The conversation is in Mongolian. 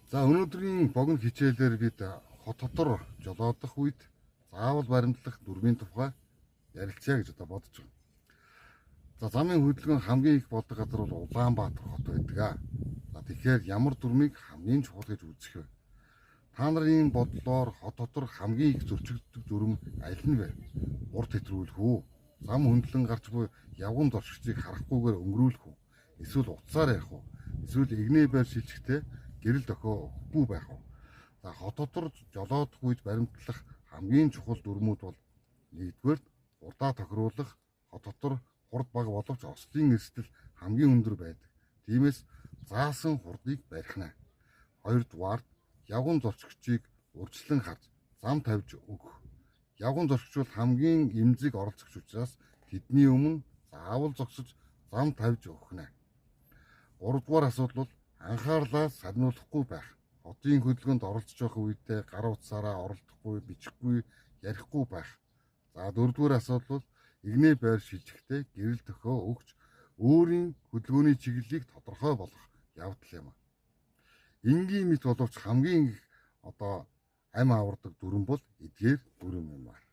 За өнөөдрийн богино хичээлээр бид хот дотор жолоодох үед заавал баримтлах дүрмийн тухай ярилцъя гэж одоо бодож байна. За замын хөдөлгөөн хамгийн их болдог газар бол Улаанбаатар хот байдаг. За тэгэхээр ямар дүрмийг хамгийн чухал гэж үзэх вэ? Та нарын бодлоор хот дотор хамгийн их зөрчигддөг дүрм аль нь вэ? Урд хэтрүүлэх үү? Зам хөндлөн гарч буй явган зорчигчийг харахгүйгээр өнгөрүүлэх үү? Эсвэл утсаар ярих уу? Эсвэл эгнээ байр шилжихдээ гэрэл дохио өгөхгүй байх уу? За хот дотор жолоодох үед баримтлах хамгийн чухал дүрмүүд бол нэгдүгээр урдаа тохируулах, хот дотор хурд бага боловч ослын эрсдэл хамгийн өндөр байдаг. Тиймээс заасан хурдыг барих нь. Хоёрдугаарт явган зорчигчийг урьдчилан харж зам тавьж өгөх. Явган зорчигч бол хамгийн эмзэг оролцогч учраас тэдний өмнө заавал зогсож зам тавьж өгөх нь. Гуравдугаар асуудал бол анхаарлаа сарниулахгүй байх. Хотын хөдөлгөөнд оролцож байх үедээ гар утсаараа оролдохгүй, бичихгүй, ярихгүй байх. За дөрөвдүгээр асуудал бол эгнээ байр шилжихдээ гэрэл дохио өгч өөрийн хөдөлгөөний чиглэлийг тодорхой болгох явдал юм. Энгийн мэт боловч хамгийн их одоо амь авардаг дүрэм бол эдгээр дүрэм юм байна.